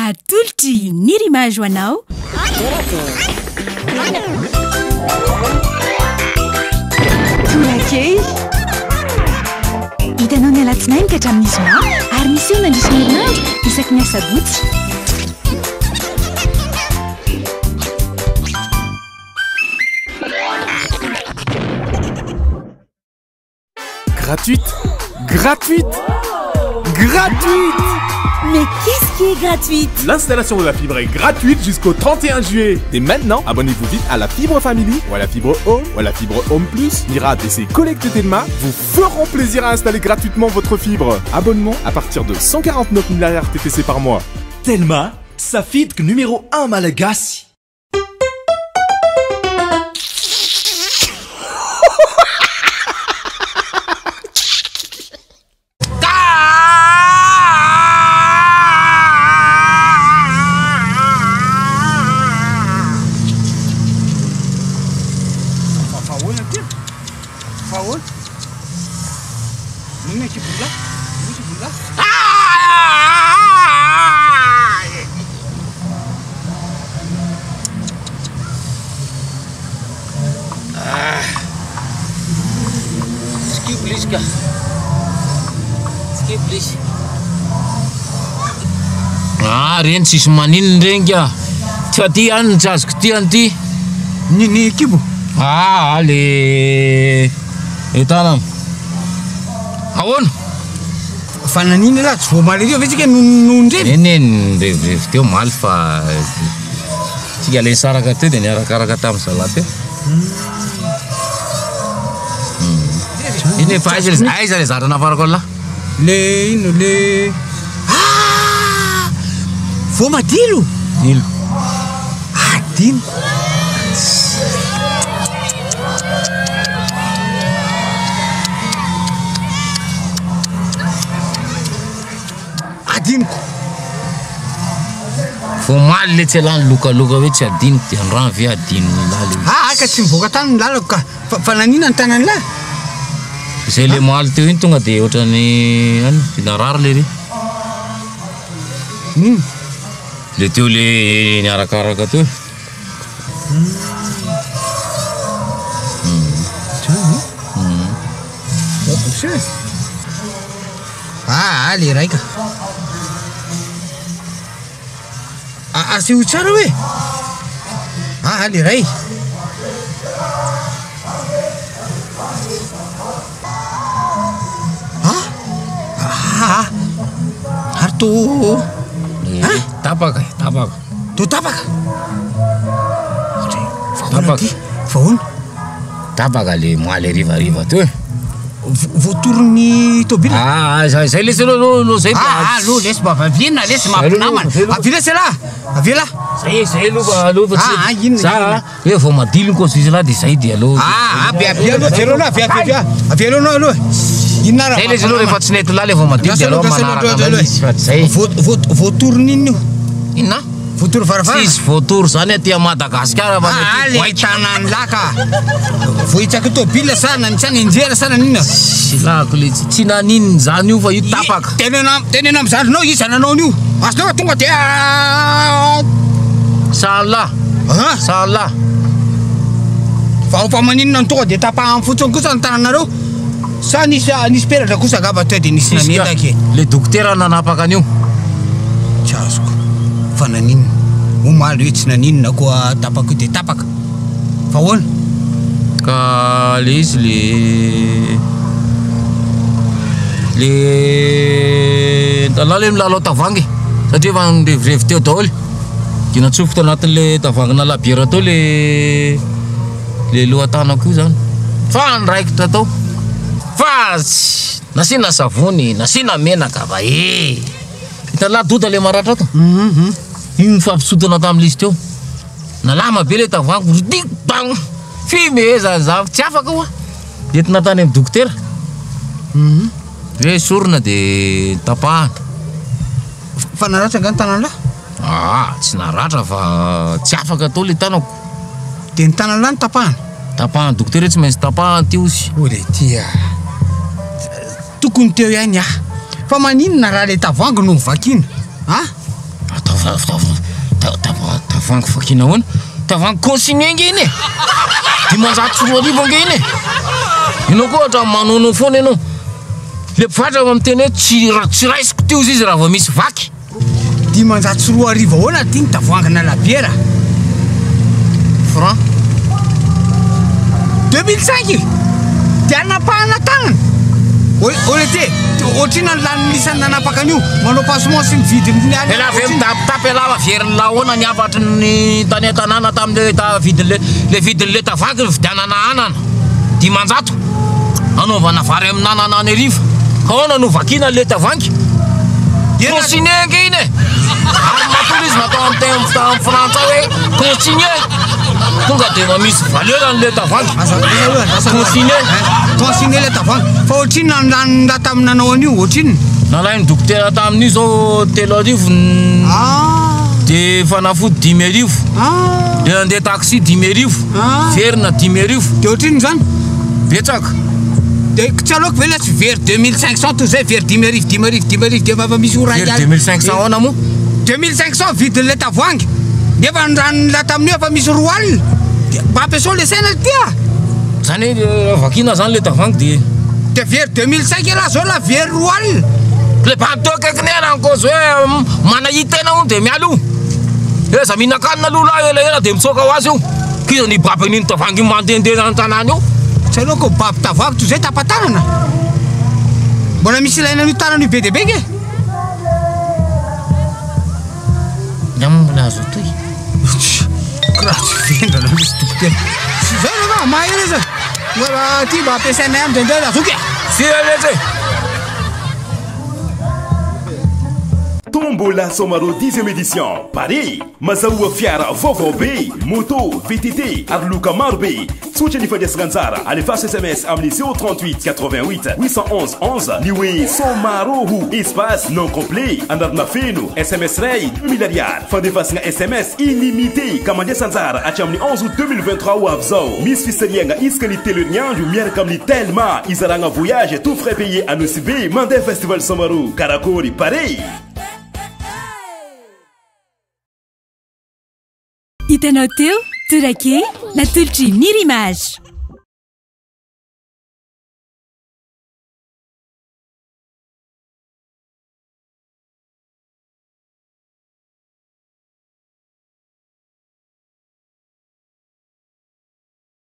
Atolotry Nirima ho anao. Torakely. Hitanao ny alatsinainy ka hatramin'ny zoma ary miseho mandritra ny herinandro isaky ny asabotsy. Gratuite Gratuite Gratuite Mais qu'est-ce qui est gratuite L'installation de la fibre est gratuite jusqu'au 31 juillet. Dès maintenant, abonnez-vous vite à la fibre Family ou à la fibre Home ou à la fibre Home Plus. Mirad et ses collègues de Telma vous feront plaisir à installer gratuitement votre fibre. Abonnement à partir de 149 milliards TTC par mois. Telma, safidiko numéro 1 malagasy. Fa ahoana ty? Fa ahoana? Inona kibon'lah? Inona kibon'lah? Tsy kibo ilay izy ka. Tsy kibo ilay izy. Ah, reny tsisy maninona reny ka. Fa ty ihany no tsy azoko ty an'ity. Ny ny kibo? Ah, le le tanana. Ahoana? Fa naninona lah tsy vao omaly ery ve tsika no no nirevy? Eny e, nirevirevy teo omaly fa tsika le nisaraka teo de niarakaraka tamin'ny zalahy teo. Iny e, fa aiza le aiza le zatra nafarako an'lah? Le ino le Ah! Voamadilo? Dilo. Adino. Adinoko. Vao omaly le tsy ialahy nilokaloka hoe tsy adinoko dia androany ve adinon'lah le izy. Ah ka tsy mivoaka tany ny lalako ka. Fa, fa nanina ny tanan'lah? Izay le omaly teo iny tonga dia ohatran'ny any dia narary le ry. Nino? Le teo le niarakaraka teo e. Ah, ah, le raika. Ah, aseho tsara hoe. Ah, ah, le ray. Ah, ah, ah. Ary to. Ah, tapaka, tapaka. To tapaka. Tapaka. Vahoana. Tapaka le omaly harivariva teo e. Voatoron'ny tôbila. Ah, ah, zay zay lesy aloha aloha zay. Ah, ah, aloha lesy mba avia lesy mampinamana. Avia lesy lah. Avia lah. Zay zay aloha aloha fa tsy. Ah, ah, inona, Za inona? hoe vao madilo ny cause lah dia zay dia aloha. Ah, avia avia aloha jereo aloha avia avia avia aloha anao aloha. Inona raha Zay lesy aloha rehefa tsy nety lah le vao madilo dia aloha manaraka an'ilay izy fa tsy zay. Voatoron'inona io? Inona? Voatoro varavarana? Tsisy voatoro zany aty a Madagasikara fa ny Ah, aty le Boaitra. tanan'lah ka. Voahitsaky tôbila sa na sa nenjera sa naninona? Tsy lako le tsy tsy naninona zany io fa io tapaka. Teneno teneno amin'ny zandrinao iza nanao an'io. Azonao fa tonga dia Sahala. Ah? Sahala. Fa fa maninona no tonga dia tapahany fotsiny kosa ny tananareo? Sa nisy nisy peratra kosa angamba teo dia nisy Tsisy ka. nanendaka e. Le dokotera nanapaka an'io. Tsy azoko. Fa naninona? Omaly hoe tsy naninona koa tapaka io dia tapaka. Fa ahoana? Ka le izy le le Alao le milalao tavoahangy e. Satria efa nirevirevy teo daholo. Dia natsofoka tao anatin'le tavoahangina labiera tao le le lohatanako io zany. Fa niraikitra tao. Fa tsy nasiana savony, nasiana menaka fa eh. Hitan'lah doda le maratra ato? Iny nifampisotona tamin'ilay izy teo. Nalama be le tavoahangy, rotiako bang! Fihomehezana za, tsy afaka hoa. Nentina tany amin'ny dokotera. Hoe esorina dia tapahana. Fa naratra angaha ny tanan'lah? Aa, tsy naratra fa tsy afaka tao le tanako. Dia ny tanan'lah no tapahana? Tapahan'ny dokotera hoe tsy maintsy tapahana ity ozy. O le ty a! Tokony teo ihany aho. Fa maninona raha le tavoahangy no novakiana? A? Ataovy. Tavoahangy vakiana ahoana? Tavoahangy consigné ange iny e! 2500 ange iny e! Ianao koa ohatran'ny manono foana ianao. Le mpivarotra efa miteny hoe tsy tsy raisiko ty ozy izy raha vao misy vaky. 2500 ahoana ty ny tavoahangina labiera? Franc. 2005 dia anapahana tanana? Olete, ohatrina ny lanin'ny isan'ny nanapaka an'io? Manao passement sy ny vidiny ny Elah ve mitapitapy elah averin'lah ahoana ny hafatry ny tany an-tanàna tamin'le ta vidin'le le vidin'le tavoahangy nividianana anana 500 anaovana vary amin'anana any hariva ka ahoana no vakiana le tavoahangy? Consigné ange iny e! Ary matoa izy natao amin'ny teny amin'ny frantsay hoe consigné tonga dia efa misy valeur an'le tavoahangy. Consigné. Consigné le tavoahangy. Fa ohatrinona ny lanin'ny raha tamin'ny nanao an'io? Ohatrinona? Nalain'ny dokotera tamin'io zao 3000 dia fanafody 5000 dia nandeha taxi 5000 verina 5000. Dia ohatrinona izany? Betsaka. Dia tsy aleoko ve ilay tsy very 2500 toy izay very 5000 5000 5000 dia efa misy ora Very 2500 ahoana moa? 2500 vidin'ilay tavoahangy nefa ny ranon'ilay tamin'io efa misy 20 alina dia mba ampiasao ilay saina ity a! Zany hoe raha vakiana zany ilay tavoahangy dia. Dia very 2500 elah zao lah very 20 alina. Ilay bandy teo akaikiny ela nikozy hoe manahia tena hono dia miala io. Hoe aza mihinan-kanina aloha lahy elaela dia mitsoaka ho azy io. K'iza no hibaby an'iny tavoahangy iny mandehandeha any an-tanàna io? Tsy aleo ko mibaby tavoahangy toy izay tapa-tanana? Mbola misy ilaina an'io tanana io be dia be nge. Ny aminy mbola azo atoy. Kiraha tsy vendrana mihitsy dokotera. Tsy izay rangaha, mahereza. Mbola ty mba ampiasainay aminy indraindray raha zoky a. Firy letsy e? Tombola Soamaro dixième édition, Paris. Mazahoa fiara vaovao be, moto, VTT ary loka maro be. Tsotra ny fandraisana anjara, alefaso sms amin'ny 038 88 811 11 ny hoe Somaroho, espace, nom complet, anarana feno, sms iray, 2000 ariary. Fandefasana sms illimité ka mandraisa anjara hatramin'ny 11 août 2023 ho avy izao. Misy fisarihana isaka ny telo herinandro miaraka amin'ny Telma, izaragna voyage tout frais payé à Nosy Be mandeha festival Somaroho. Karakôry, pare! Hitanao teo, Torake, natolotr'i Mirimage.